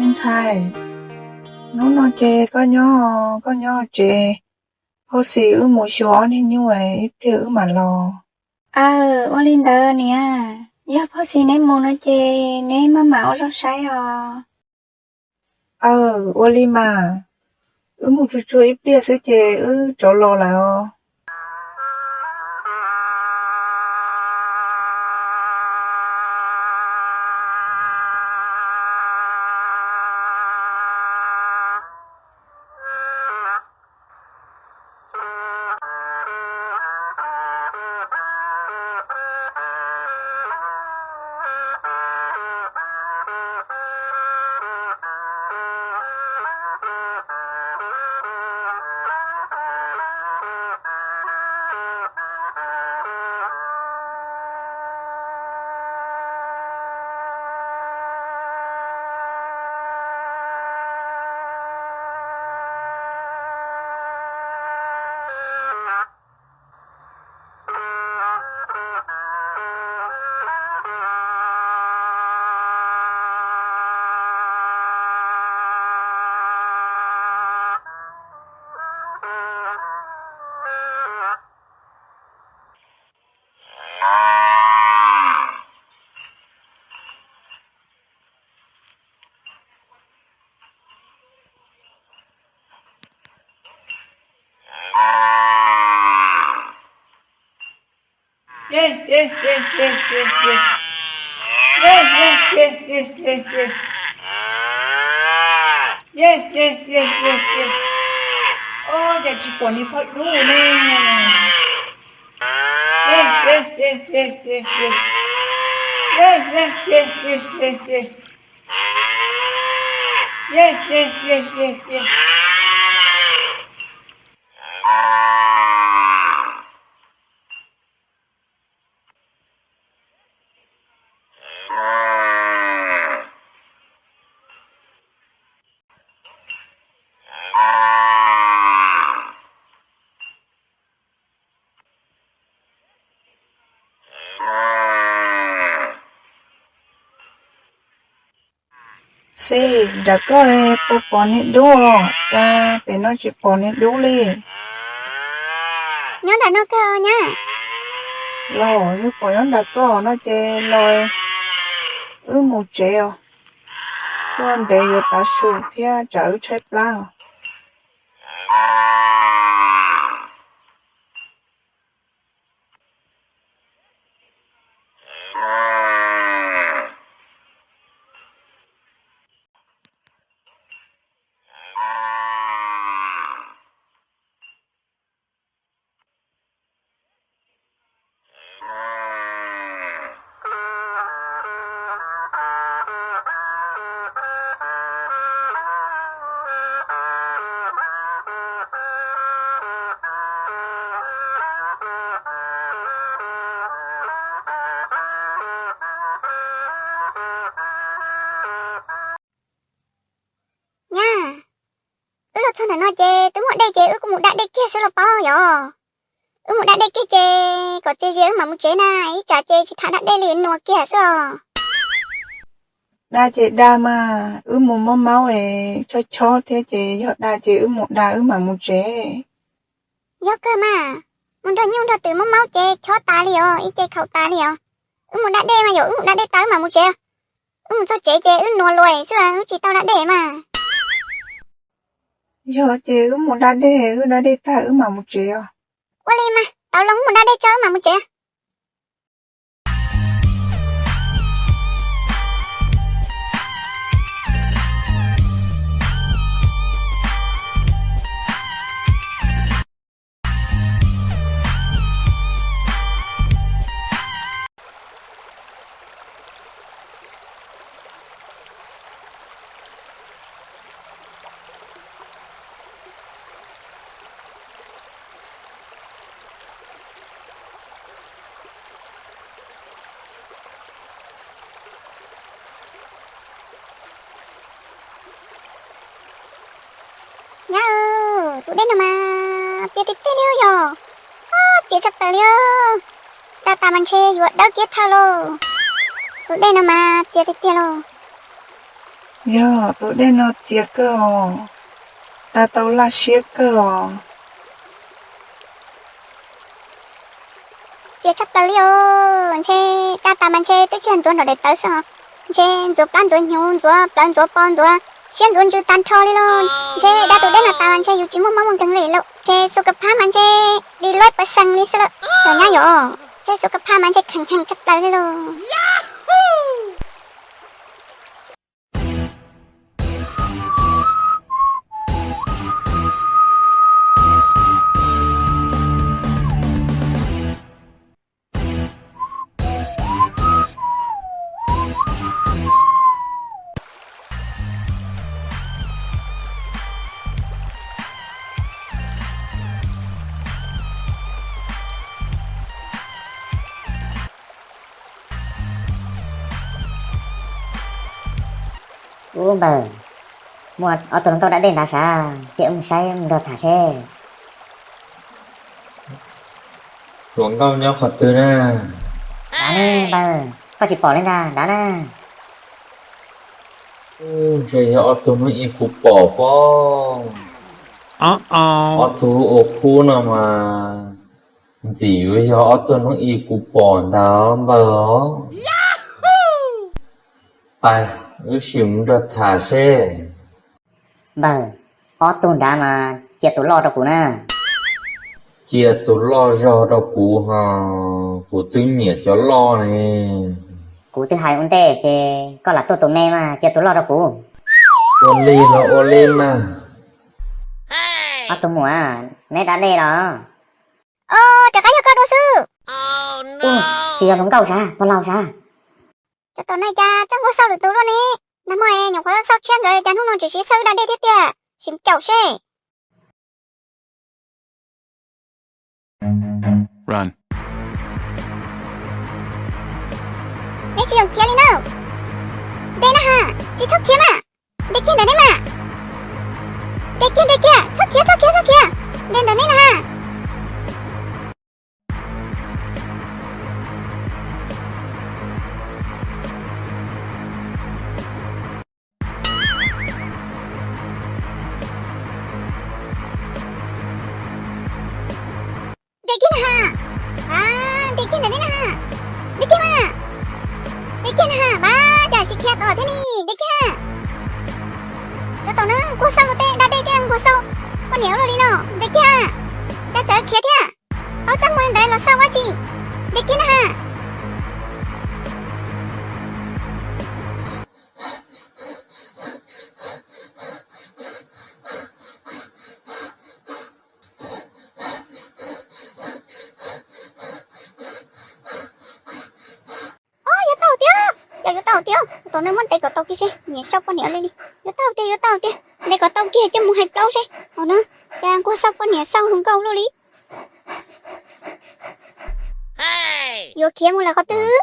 Ntxhais, hnub no ces koj nyob, koj nyob tsev, Phauj Xis wb mus xyuas ob niag nyuj ib pliag wb mam los. Aw, ua li ntawd niam, yog Phauj Xis neb mus no ces neb maj mam ua zoo saib os. Aw, ua li mas, wb mus tsuag tsuag ib pliag xwb ces wb rov los lawm os. Ob, cas tsis pom niag phauj dub ne. Xis, nram koj puas pom niag dub os? Cas pem no tsis pom niag dub li? Nyob nram no kawg nyab. Los yog pom nyob nram koj no ces los, wb mus tsev os. Tuaj ntev yuav tav su thiab tsam wb tshaib plab os. Nyab, wb los txog ntawm no ces twb muaj dej ces wb kuj mus da dej kiag xwb los paub yom. Wb mus da dej kiag ces kom txias zias wb mam mus tsev na, ib tsam ces tsis tham da dej li, nua kiag xwb os. Da ces da mas, wb mus muab maub es chob chob thiab ces yog da ces wb mus da wb mam mus tsev. Yog kawg mas, mus nrog nyuj nrog twm muab maub ces chob tas li os, ib ce khaum tas li os. Wb mus da dej mas yom, wb mus da dej tas wb mam mus tsev. Wb mus txog tsev ces wb nua luas xwb, wb tsis tau da dej mas. Yog ces wb mus da dej, wb da dej tag wb mam mus tsev os. Ua li mas, tau los wb mus da dej tso wb mam mus tsev. Nyab, tus dej no mas txias tiag tiag li yog. Txias tshaj plaws li. Da tas mas ntshe yuav dawb kiab thawj lauj. Tus dej no mas txias tiag tiag lauj. Yog tus dej no txias kawg os, da tau laj siab kawg os. Txias tshaj plaws li os, ntshe da tas mas ntshe twb tsis yog ntxuav nram daim tawv xwb os, ntshe ntxuav plab ntxuav hnyuv ntxuav plawv ntxuav pos ntxuav siab ntxuav ntsws tag nrho li lauj. Ntshe da tus dej no tas mas ntshe yus tsis muaj mob muaj nkeeg li lauj. Ntshe xu ka phab mas ntshe di luaj pawv xees li xwb lawm. Yog nyab yom, ntshe xu ka phab mas ntshe kheev heev tshaj plaws li lauj. Ub npawg, muaj ob tug hluas nkauj da dej nrad sav, cia wb mus saib mus nrog tham seb. Hluas nkauj nyob qhov twg na? Nrad ne npawg, koj tsis pom li ntag, nrad na. Ntshe yog ob tug hnub ib kuv pom pob. Ob tug ua khub no mas ntxim yuav yog ob tug hnub ib kuv pom ntag npawg os. Pais, wb sim mus nrog tham seb. Npawg, ob tug nrad mas cia tus loj rau kuv na. Cia tus loj zog rau kuv ho, kuv twb nyiam cov loj ne. Kuv twb hais ua ntej ces koj lam tuaj tus me mas cia tus loj rau kuv. Ua li los ua li mas. Ob tug muam, neb da dej los? Rov qab yog koj dua xwb. Tsis yog hluas nkauj sav, pog laus sav. Cov tom no cas txawj nquag xauj lwm tus luaj ne. Nag hmo nyuam qhuav xauj tshiab nkawd cas hnub no tseem siv xawb da dej thiab tiag, sim caum seb. Neb tsis yeem khiav li na. Nte na ha, tsis txhob khiav mas. Nte kiag ntawm neb mas. Nte kiag, nte kiag, txhob khiav, txhob khiav, txhob khiav. Nte ntawm neb na ha. Nte kiag na ha. Nte kiag ntawm neb na ha. Nte kiag mas. Nte kiag na ha, mas cas sim khiav tod thiab ne, nte kiag. Cov tom no nquag xauj luag tej da dej thiab nquag xauj poj niam luaj li no, nte kiag. Cas txawv khiav thiab. Paub txaj muag li ntawd los xauj ua dab tsi, nte kiag na ha. Ob, yuav tau tiag, cas yuav tau tiag. Tom no muab ntes kom tau kiag seb, nyiam xauj poj niam li li. Yuav tau tiag, yuav tau tiag, ntes kom tau kiag coj mus hais plaub seb. Tom no cas nquag xauj poj niam xauj hluas nkauj luaj li. Yuav khiav mus lawm qhov twg?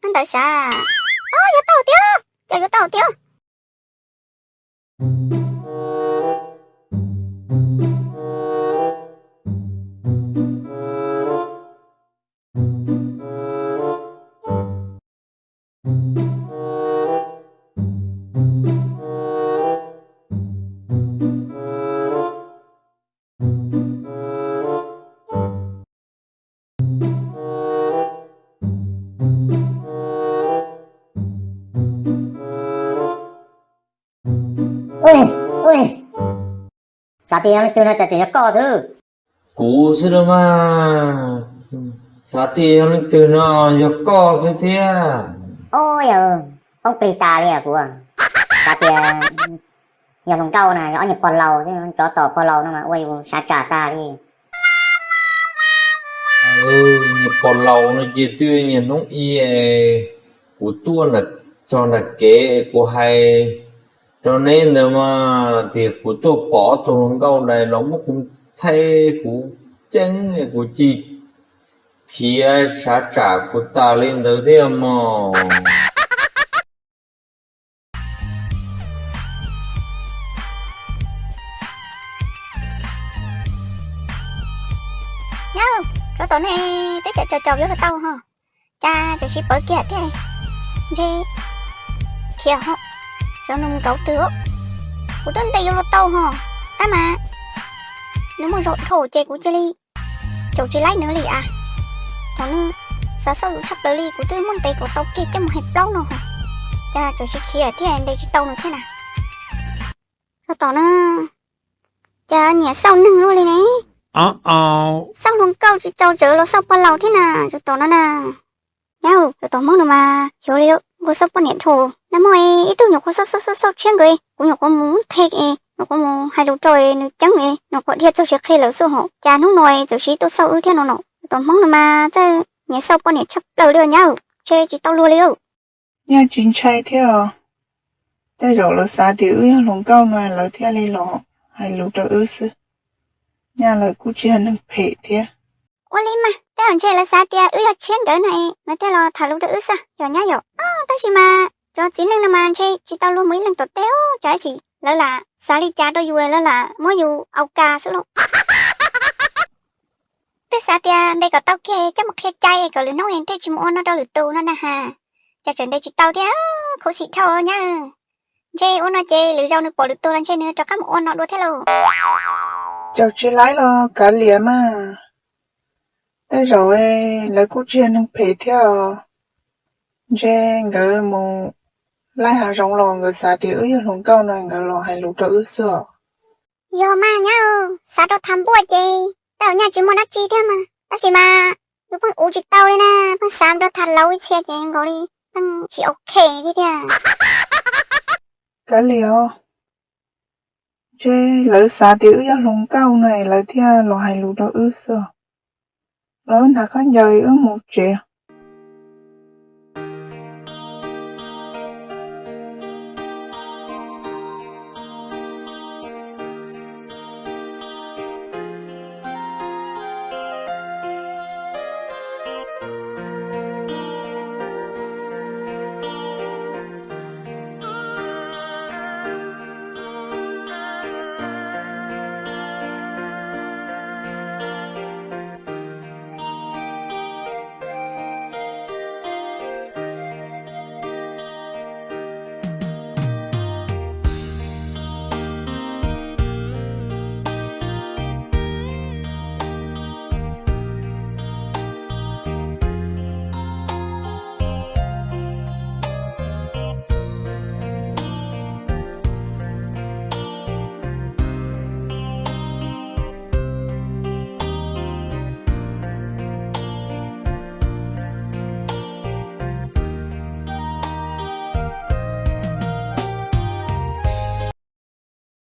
Ntawd sav. Ob, yuav tau tiag, cas yuav tau tiag. Xav tias yog leej twg no cas tseem yog koj xwb. Kuv xwb los mas. Xav tias yog leej twg no yog koj xwb thiab. Ub, yawg, poob plig tas li kuv. Xav tias yog hluas nkauj na, yog ob niag pog laus xwb, tsov tom pog laus no mas ua yus sav tsam tag li. Niag pog laus no ces twb niaj hnub ib, kuv tuaj txog nram kev kuv hais rau neb ntawd mas tias kuv tuaj pom ob tug hluas nkauj dais los muab kuv thaij, kuv ceeb kuv cia li Khiav sav tsam kuv tas li ntawd thiab mog. Nyob, tsov tom ne, twb cam caum caum yuav luag tau ho, cas tseem sib pawv kiag thiab. Ntshe khiav ho, xyov nws nkaum twg. Kuv twb ntes yuav luag tau ho, tab mas nws muaj zog dhau ces kuv cia li caum tsis laib nws li as. Thaum nws xav xauj yus tshaj plaws li, kuv twb muab ntes kom tau kiag coj mus hais plaub no ho, cas tseem sib khiav thiab ntes tsis tau nws thiab na. Tsov tom na, cas nyiam xauj neeg luaj li ne. Xauj hluas nkauj tsis txaus tseem los xauj pog laus thiab na, tsov tom no na. Nyab, tsov tom Hmoob no mas xyov li, nkaus xauj poj niam dhau. Nag hmo ib tug nyuam qhuav xauj xauj xauj xauj tshiab nkawd, kuv nyuam qhuav mus the, nyuam qhuav mus hais lus rau nws ceeb, nyuam qhuav dhia txog siav qhi lawm xwb ho, cas hnub no tseem sib tuaj xauj wb thiab no no. Tsov tom Hmoob no mas txawj nyiam xauj poj niam tshaj plaws li nyab, ntshe tsis tau luag li. Nyaj tsis ntshai thiab os, tej zaum lawv xav tias wb yog hluas nkauj no lawv thiaj li los hais lus rau wb xwb. Nyaj lawv kuj tsis yog neeg phem thiab. Ua li mas tej zaum ntshe lawv xav tias wb yog tshiab nkawd no es lawv thiaj los tham lus rau wb xwb yog nyab yom. Tab sis mas cov txiv neej no mas ntshe tsis tau luag mus ib leeg tom tej, tab sis lawv lam xav li cas rau yus lawv lam muab yus au kas xwb lauj. Twb xav tias ntes kom tau kiag coj mus qhia cai kom lwm hnub ntshe tsis mus ua no rau lwm tus no na has, cas tseem ntes tsis tau thiab, khuv xim dhau nyab. Ntshe ua no ces lwm zaus nws pom lwm tus los ntshe nws rov qab mus ua no dua thiab lauj. Caum tsis laib los kav liam mas, tej zaum lawv kuj tsis yog neeg phem thiab os. Ntshe nkawd mus laij hav zoov los nkawd xav tias wb yog hluas nkauj no nkawd los hais lus rau wb xwb os. Yog mas nyab, xav rau tham npuaj ces tej zaum nyaj tsis muaj dab tsi thiab mas, tab sis mas yus pheej ua tsis tau li na, pheej xav rau tham laus ib txhia ces nkaus li pheej tsis ok thiab tiag. Kav liam os, ntshe lawv xav tias wb yog hluas nkauj no es lawv thiaj los hais lus rau wb xwb. Lawv hnav khaub ncaws wb mus tsev.